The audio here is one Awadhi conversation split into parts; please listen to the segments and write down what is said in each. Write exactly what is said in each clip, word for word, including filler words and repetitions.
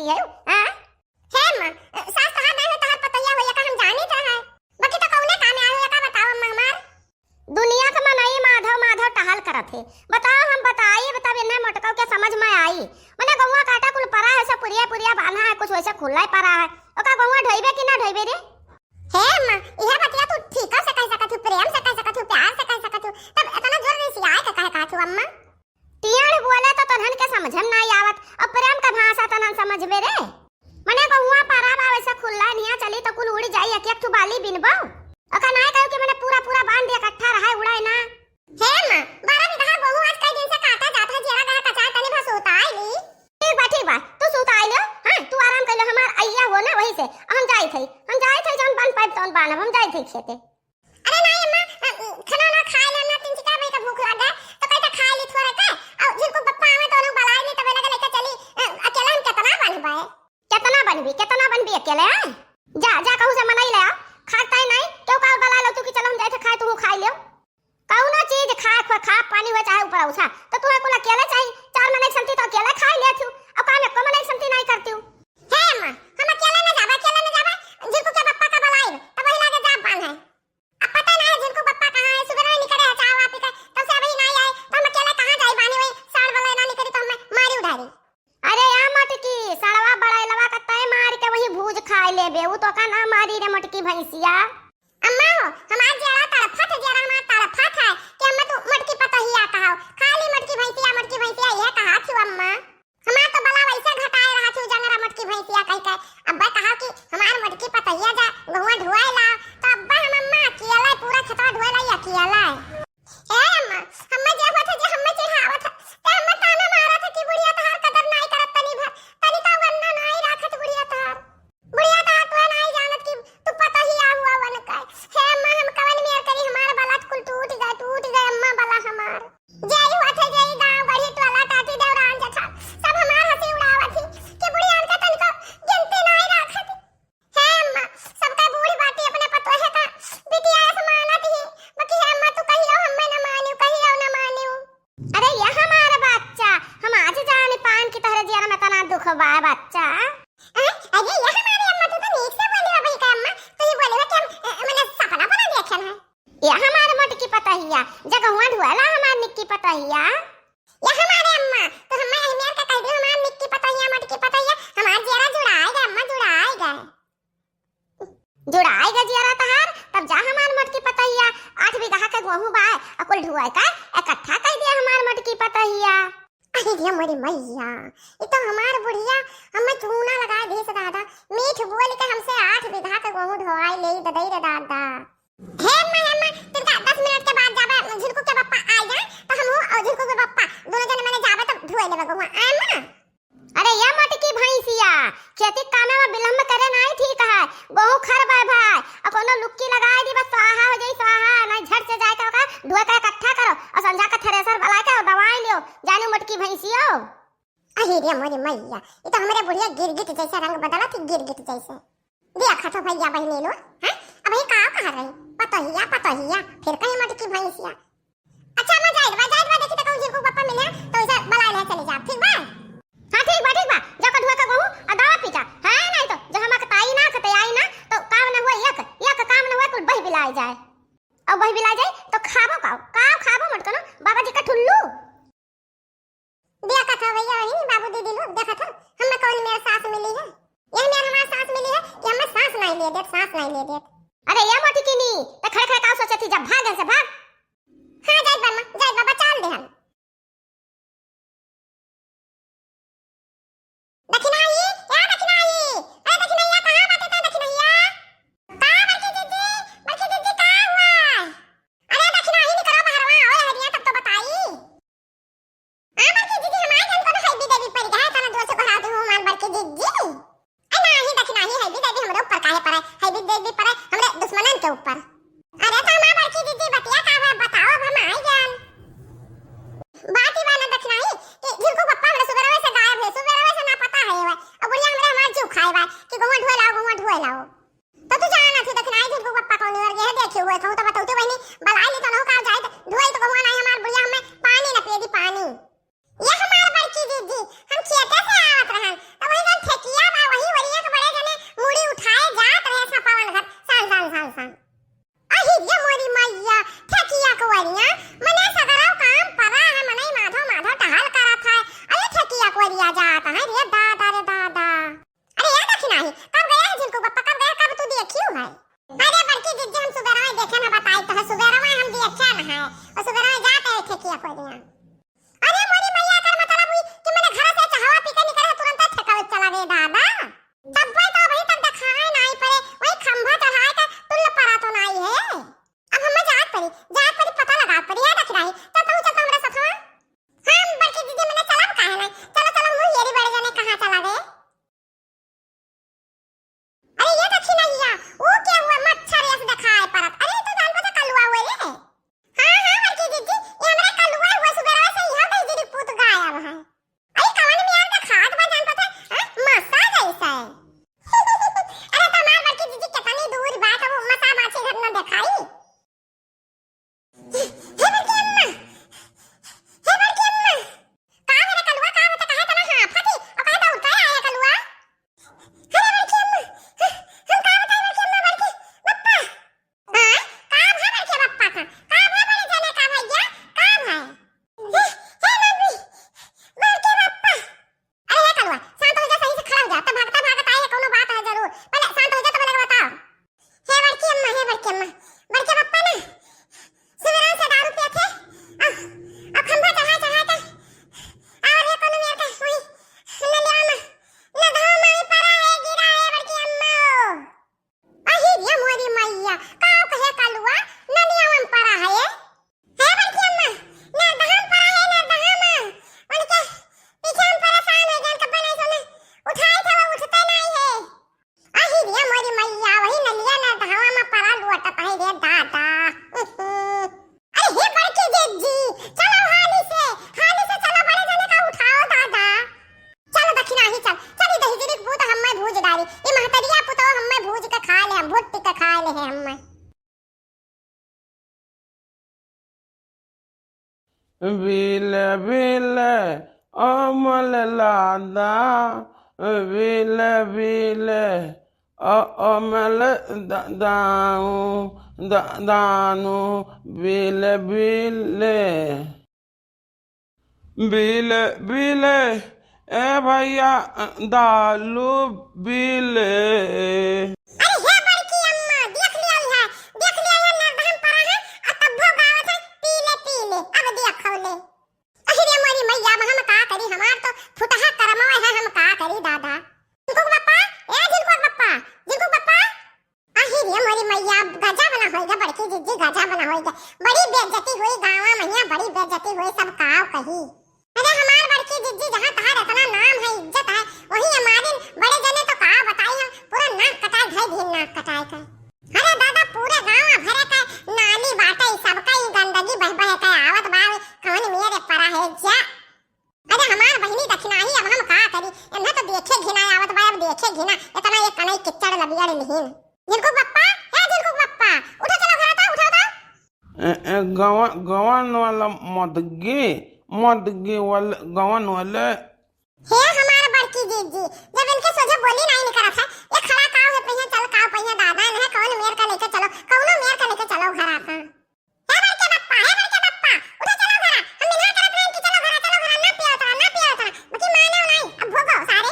है, हाँ? हे अम्मा, सास तहार नाहीं हो, तहार पतोहिया होइया का हम जानी तो है। बाकी तो कौने कामे आए हो, का बताओ अम्मा हमार? दुनिया के मनई माधव माधव टहल करत है। बताओ, हम बताई, बताओ, इन्हें मोटकऊ के समझ में आई। मने गौवा काटा कुल परा है, सब पुरिया पुरिया बान्हा है, कुछ वैसे खुला ही परा है। ओका गौवा ढोइबे कि ना ढोइबे रे? हे अम्मा, इहे बतिया तू ठीक से कह सकत हूँ, प्रेम से कह सकत हूँ, प्यार से कह सकत हूँ, तब इतना जोर रिसियाए के कहे कहत हूँ अम्मा? टियाड़ बोले तो तोहन के समझ में नाई आवत, अब प्रेम का भाषा तोहन समझ में रे? मने गहुआ पारा बा, वैसे खुल्ला निया चली तो कुल उड़ जाई, एक एक ठू बाली बिनबो। ओका नाई कहू कि मने पूरा पूरा बांध इकट्ठा रहे, उड़ाए ना। हे अम्मा, बारह बीघा गहूं आज कई दिन से काटा जात है, जेरा गहा कचाए तनी भर सुताई ली। ठीक बा, ठीक बा, तू सुताई लो, हाँ, तू आराम कर लो, हमार अइया हो ना वही से, हम जाई थे, हम जाई थे, जौन बन पाइब तौन बानब, हम जाई थे खेते। अरे नाई अम्मा, अ, खाना ना खाए ले ना, तीन चार बजे का भूख लग गए, तो कहते खा ली थोड़ा के, और झिनको पप्पा आवे तो उन्हें बुलाए ली, तबे लगे लेके चली, अ, अकेला हम कितना बनबे? कितना बनबी, कितना बनबी अकेले, हैं? जा, जा, कहूँ से मनई ले आ, खाए ताई नाई, क्यों का बुला लो तू कि चलो हम जाए थे खाए, तू खाए लियो। कौनो चीज खा, खा, खा, पानी हुआ चाहे ऊपर उठा, तो तुम्हें कुल अकेले चाहिए, चार मनई समती तो अकेले खाए ले थू, और काम एको मनई समती नाई करती हूँ। हे अम्मा, हम अकेले न जाबे, अकेले न जाबे, झिनको के पप्पा का बुलाई, तब वही लागे जाब बान है। अब पता ना है झिनको पप्पा कहाँ है, सुबह नहीं निकले है चाय वाय पी के, तब से अभी नहीं आए, तो हम अकेले कहाँ जाई बानी, वही साढ़ वाला ना निकली तो हमें मारी उधारी। अरे या मटकी, सड़वा बड़ैलवा का तय मार के वही भूज खाए लेबे, उ तो का ना मारी रे मटकी भैंसिया। अम्मा हो, हमार जेरा तड़फत है, जेरा हमार तड़फत है कि अम्मा तू मटकी पतोहिया कहाओ, खाली मटकी भैंसिया, मटकी भैंसिया ये कहा थी अम्मा। हमार तो बला वैसे घटाए रहा थी जंगरा मटकी भैंसिया कह के। अब्बे कहा कि हमार मटकी पतोहिया जा गहुआ ढुआए लाओ, तो अब्बे हम अम्मा अकेला पूरा खेतवा ढुआए लाई अकेला। ए अम्मा, हम्मे जे होत है, जे हम्मे चिढ़ावत है, ते हम्मे ताना मारत है कि बुढ़िया तहार कदर नाई करत तनी भर, तनी का वरना नाई राखत बुढ़िया तहार। बुढ़िया तहार तो नाई जानत कि तू पतोहिया हुआ वन का। हे अम्मा, हम कवन मेर करी, हमार बला कुल टूट गए, टूट गए अम्मा बला हमार। जे ही होत है, जे ही गाँव गढ़ी टोला टाटी देवरान जेठान, सब हमार हंसी उड़ावत ही कि बुढ़िया उनका तनिको गिनती नाई राखत। हे अम्मा, सबका बूढ़ बाटी अपने पतोहे का बिटिया ऐसे मानत ही, बाकी हे अम्मा तू कहियो हम्मे न मानियो, कहियो न मानियो। अरे ये हमार बच्चा, हम आज जान पान कि तोहरे जियर में तना दुख बा बच्चा। अ, अरे ये हमारे अम्मा तू तो नीक से बोली बा भाई का अम्मा, तू ही बोली बा कि हम, अ, मने सपना बना देखे हैं। ये हमार मोटकी पतोहिया, जगहुआ ढुआला हमार निक्की पतोहिया। या हमारे अम्मा, तो हम्मे अहमियर का कह दियो, हमार निक्की पतोहिया, मोटकी पतोहिया, हमार जियरा जुड़ाए गए, अम्मा, जुड़ाए गए। जुड़ाए गए जियरा तहार, तब जा हमार मोटकी पतोहिया, आठ बीघा के गेहूं बाय, अकुल ढुआए का, इकट्ठा कह दिया हमार मोटकी पतोहिया। अरे रे मोरी मैया, ये तो हमार बुढ़िया, हमें चूना लगा दे से दादा, मीठ बोल के हमसे आठ बीघा के गेहूं ढुआए ले दे रे दादा। हे अम्मा, हे अम्मा, तिनका दस मिनट के बाद जाबे, झिनको के पप्पा आ जाए, तो हमहू और झिनको के पप्पा दोनों जने मने जाबे, तब ढुए लेबे गहुआ। आए अम्मा? अरे या मोटकी भैंसिया, खेती के कामे में विलम्ब करे नाई ठीक है। गहूं खरबे भाई, और कोनो लुक्की लगाए दी, बस स्वाहा हो जाई, स्वाहा, नाई झट से जाए के ओका ढुए के इकट्ठा करो, और संझा का थ्रेसर बुला के और दवाई लियो, जानू मोटकी भैंसियो। अरे रे मोरी मैया, ये तो हमरे बुढ़िया गिरगिट जैसे रंग बदलत ही, गिरगिट जैसे। देखा तो भैया बहिनी लो, हैं? अब ये का कहा रही? पतोहिया, पतोहिया, फिर कहीं मोटकी भैंसिया। अच्छा, मैं जाइत बा, जाइत बा, देखी तो कहूँ झिनको पप्पा मिले, तो इसे बुला ले चली जा, ठीक बा? हाँ, ठीक बा, ठीक बा, जाकर ढुआ के गहूँ और दवा पी जा। हाँ, नहीं तो जो हम अकताई ना, अकताई ना, तो काम न हुआ, एक, एक काम न हुआ, कुल बही बिलाई जाए। और बही बिलाई जाए, तो खाबो का, का खाबो मत करो, बाबा जी का ठुल्लू। देखत हो भैया बहिनी, बाबू दीदी लोग, देखत हो, हमें कौन मेर सास मिली है? यह मेर हमार सास मिली है कि हमें सास नहीं ले देत, सास नहीं ले देत। अरे ये मोटकी नी, तो खड़े खड़े का सोचत ही, जब भाग यहाँ से भाग। हाँ, जाइत बा अम्मा, जाइत बा, बचाल दे हम। दखिनाई, ए दखिनाई, ए दखिनैया, कहाँ बाटे ते दखिनैया? का बड़की जीजी, बड़की जीजी का हुआ? अरे दखिनाई निकलो बहरवा, ओए हरिया तब तो बताई। आ बड़की जीजी, हमार जन कोनो हैवी देवी पड़ गया है, तना जोर से घुरावती हूँ हमार बड़की जीजी। ए नाही दखिनाई हैवी देवी हमरे ऊपर काहे पड़े, हैवी देवी पड़े हमरे दुश्मनन के ऊपर। अरे तो हमार बड़की जीजी बतिया का बा, बताओ, अब हम आई जान। बात ही बा ना दखिनाई कि झिनको पप्पा हमरे सुबेरवे से गायब है, सुबेरवे से ना पता है हुआ। अब बुढ़िया हमरे हमार जीव खाए बा कि गहुआ ढुए लाओ, गहुआ ढुए लाओ। तो तू जाना थी दखिनाई झिनको पप्पा कौन वर्ग है, देखी हुए कहूँ तो बतौती बहिनी, बलाई ली तो नहु का जाए तो ढुए तो गहुआ नहीं हमार बुढ़िया हमें पानी न पिए दी पानी। ये हमार बड़की जीजी, हम खेते से आवत रहन, तो वही जन ठेकिया देखे ना बताई तो है, सुबेरवा हम देखे ना है, और सुबेरवा जाते हैं ठेकिया कोरिया। अरे मोरी मैया, एकर मतलब हुई कि मने घर से चहवा पी के निकले, तुरंत ठेका चला गए दादा। तब भाई तो वही तक देखाए नाई पड़े, वही खंभा चढ़ाए के टुल्ल परा तो नाई है। अब हमें जात पड़ी, जात पड़ी, पता लगा पड़ी है, देख रही। चल तू, चल तू हमरा साथवा। हम बड़की दीदी मने चलब काहे नाई? चलो, चलो, मुँह येरी बड़े जाने कहाँ चला गए। अरे ये देखी ना हिया, ऊ के हुआ मच्छर ऐसे देखाए परत। अरे ये तो जान पता कलुआ हुए रे। हाँ, हाँ, बड़की दीदी, ये हमरा कलुआ हुआ, सुबेरवा से यहाँ दे दीदी पूत गायब है। अरे कवन मियाँ देखात बा जान पता, हाँ, मसा जैसा है। अरे तमार बड़की दीदी कितनी दूर बात है, वो मसा माछी घर न देखाई। हे बड़की अम्मा, हे बड़की अम्मा, का हो रे कलुआ, का होता, काहे तना हाँफत ही, और काहे दौड़ता आया कलुआ? अरे बड़की अम्मा, हम का बताई बड़की अम्मा, बड़की बप्पा, हाँ, का भा बड़के बप्पा का, का भा बड़े जने का भैया, का भा? हे, हे मम्मी, बड़के बप्पा, अरे हे कलुआ, शांत हो जा, सही से खड़ा हो जा, तब भागता भागता आए, कौनो बात है जरूर, पहले शांत हो जा, तब लगे बताओ। हे बड़की अम्मा, हे बड़की अम्मा, बड़के बप्पा ना, सुबेरा से दारू पिए थे, अब, अब खंभा चढ़ा चढ़ा के, और ये कौनो मेर का हुई, नलिया में, नदवा माई परा है, गिरा है बड़की अम्मा। अही रे मोरी मैया, का कहे कलुआ, नलिया में परा है। हे बड़की अम्मा, नरदहा में परा है, नरदहा में। उनके पीछे हम परेशान हो गए, कब्बे नहीं सुने। उठाई थे, वो उठते नहीं है। अही रे मोरी मैया, वही नलिया नरदहा में परा लुअटत है रे दादा। अरे हे बड़की जिज्जी, चलो हाली से, हाली से चलो, बड़े जने का उठाओ दादा। चल दखिनाही चल, चल ई दहिजरी के पूत हम्मे भूज डारी, ई महतरिया पुतवा हम्मे भूज के खा ले, हम भुट्टी के खा ले है हम्मे। बिल बिल अमल लादा, बिल बिल अ-, अमल द-, दाऊ, द-, दानू, बिल बिल। बिल, बिल, ए भैया, दालू बिल। अरे हे बड़की अम्मा, देख लिया है, देख लिया है, नरदहन परा है, आ तब्बो गावत है, पी ले, पी ले, अब देख ले। अरे रे मोरी मैया, अब हम का करी, हमार तो फुटहा करमवा है, हम का करी दादा। झिनकुक बप्पा, ए झिनकुक बप्पा, झिनकुक बप्पा। अही रे मोरी मैया, गजब ना होइगा बड़की जिज्जी, गजब ना होइगा। बड़ी बेइज्जती हुई गाँवा महिया, बड़ी बेइज्जती हुई, सब काव कही। अरे हमार बड़की जिज्जी, जहाँ तहार इतना नाम है, इज्जत है, वहीं हमारे बड़े जने तो काव बताई हम, पूरा नाक कटाए, धई दिन नाक कटाए का। अरे दादा, पूरे गाँव भरे का नाली बाटे, सबका ई गंदगी बह बह के आवत बा, कौन मेरे परा है जा। अरे हमार बहिनी दखिनाही, अब हम का करी? एन्हे तो देखे घिना आवत बा, अब देखे घिना, इतना एक कनई किच्चड़ लबियड़ लिहिन। झिनकुक बप्पा, ए झिनकुक बप्पा, उठो चलो घरा ता, उठो ता। ए, ए, गवन, गवन वाला मदगी, मदगी वाले, गवन वाले। हे हमार बड़की जिज्जी, जब इनके सोझे बोली नहीं निकरत है, ये खड़ा काव है पहिया, चल काव पहिया दादा, इन्हें कौन मेर का लेके चलो, कौनो मेर का लेके चलो घरा ता। हे बड़के बप्पा, हे बड़के बप्पा, उठो चलो घरा। हम बिना करत रहन कि चलो घरा, चलो घरा, ना पियो तोरा, ना पियो तोरा। बाकी माने नहीं, अब भोगो सारे।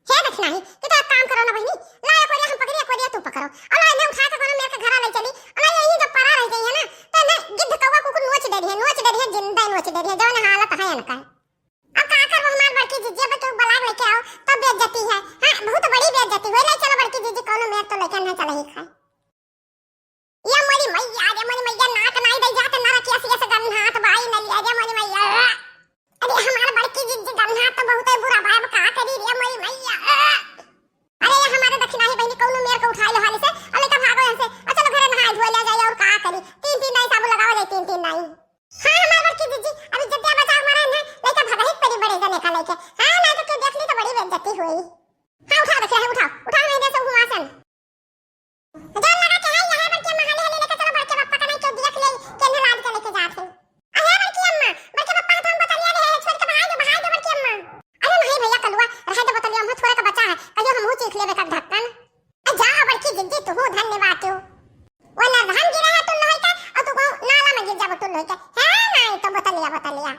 हे दखिनाही, कि तो एक काम करो ना बहिनी, ला एक ओरिया हम पकड़ी, एक ओरिया तू पकड़ो। और ला इन्हें उठा के कोनो मेर के घरा ले चली। और ला यही जब परा रह गई है ना, तो इन्हें गिद्ध कौवा कुकुर नोच दे रही है, नोच दे रही है, जिंदा ही नोच दे रही है, जौन हालत है इनका। अब का करबो हमार बड़की जिज्जी, अब क्यों बलाक लेके आओ, तो बेइज्जती है। हाँ, बहुत बड़ी बेइज्जती हुई। ले चलो बड़की जिज्जी, कोनो मेर तो लेके ना चले ही खाए। ये मोरी मैया, रे मोरी मैया, नाक नाई दे जात, नरक यस यस गन्हात बाई नलिया, रे मोरी मैया। अरे हमार बड़की जिज्जी, गन्हात तो बहुते बुरा बा, अब का करी रे मोरी मैया। अरे ये हमारे दखिनाही बहिनी, कौनो मेर के उठाई लो हाली से, अले का भागो यहाँ से, आ चलो घरे नहाए धोए ले जाए, और का करी, तीन तीन नाई साबुन लगाओ ले, तीन तीन नाई। हाँ हमार बड़की जिज्जी, अभी जतिया बचाव मारे हैं, लइका भगहित परी बड़े जने का लइके, हाँ ना तो क्यों देख ली तो बड़ी बेइज्जती हुई। हाँ उठा दखिनाही, उठा, उठा नहीं दे सब हुआ सन। जान लगा के है, यहाँ बड़के अम्मा, हाली हाली लेके चलो बड़के बप्पा का, नहीं तो देख ले, केन्हे लाद के लेके जात है। अरे बड़की अम्मा, बड़के बप्पा का तो हम बतलिया रहे हैं, छोड़ के बहाई दो, बहाई दो बड़की अम्मा। अरे नहीं भैया कलुआ, रहे दो बतलिया, हम थोड़े का बचा है, कहियो हम मुँह चीख लेबे का ढक्कन। ए जा बड़की जिज्जी, तू धन्यवाद हो। वो नरधन गिरे है टुल्ल होई के, और तू कहूँ नाला में गिर जाबो टुल्ल होई के। है नहीं तो बतलिया, बतलिया।